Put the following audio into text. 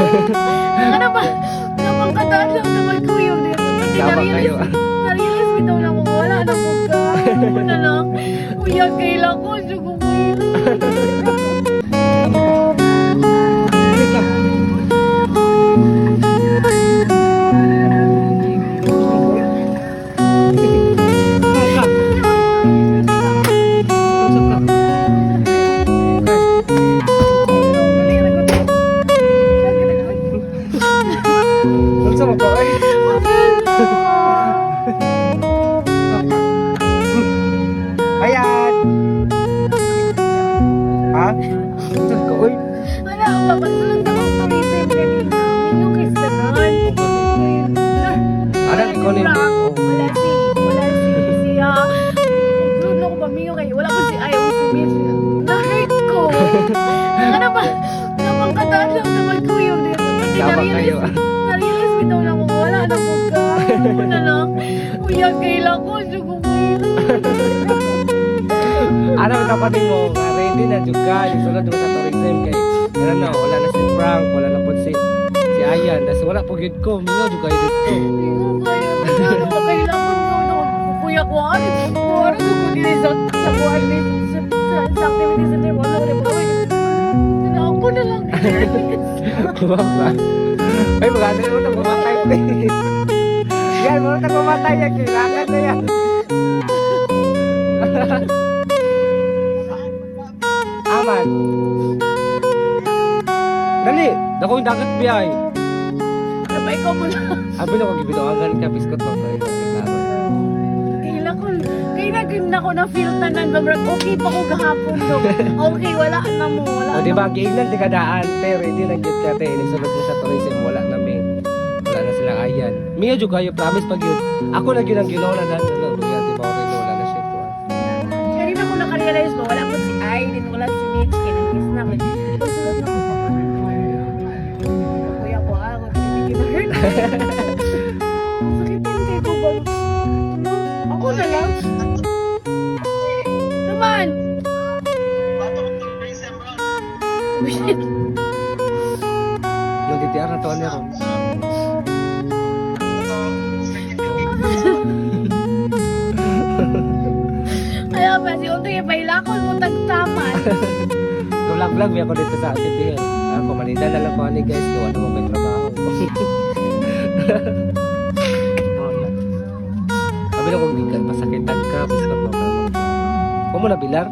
Ano ba? Napangkataan lang naman ko yun. Kasi Tama kayo. na-realize bitaw na kung wala na po ka. Ako na lang. Uya, kailan ko. Sugo mo yun. Teka. Ka. Usap ka. Unsa mo ko ay? Ayan. Ha? Unsa ka oy? Wala pa. Pagsulod na akong tourism kanina. Minyo kay tanan. Anak ikaw ni. Oh. Wala si siya. Pagsulod na ako paminyo kay wala ko si Ayaw si Mitch. Na-hurt ko. Ano ba? Napangkataan lang naman ko yun. Kasi Tama kayo. na-realize bitaw na kung wala na po ka. Ako na lang. Uya, kailan ko. Sugo mo yun. Ano ang dapat mo? Nga ready na jud ka. Yung sulod mo sa tourism kay ano na, wala na si Frank, wala na po si si Ayan. Tas wala po gyud ko. Mingaw jud kayo dito. Minyo kayo. Ano ba kailangan ko na kuya ko ano? Ano ko dili sa buhay ni sa activity center wala ko na ako na lang. Diba ba? Ay, maganda naman ang mamatay. Yan, mga tang mamatay yan. Kailangan na yan. Aman. Dali. Dako yung dagat biyay. Sabay ko mo na. Abi na kung gibitawagan ka, biskot lang tayo. Kaila ko, kaya na ko na feel tanan ba murag okay pa ko gahapon do. Okay, wala na mo, wala. O di ba, giingnan ti kadaan, te, ready na gyud ka, te. Inisulod mo sa tourism, wala na may. Wala na sila ayan. Mingaw jud kayo, promise pag yun. Ako na gyud ang Ginoo na daan. Wala, wala, di ba, wala na siya. Kuwan. Kaya rin ako nakarealize ba wala ko si Aileen, wala si Mitch, kaya nag-kiss na ko. Pagsulod na ko pa. Kuya ko ako, hindi na hurt. Sakitin kay ko ba? Ako na lang. Naman! Shit. Yung DTR na to, ano ron? Kaya ba, si Untoy, pailakon mo tagtaman. Vlog-vlog, may ako dito sa City Hill. Ako, manida na lang ko ani guys. Gawa na mo kay trabaho. Oh, na. Sabi na kung di ka, pasakitan ka, biskot mo ka. Huwag mo na bilar.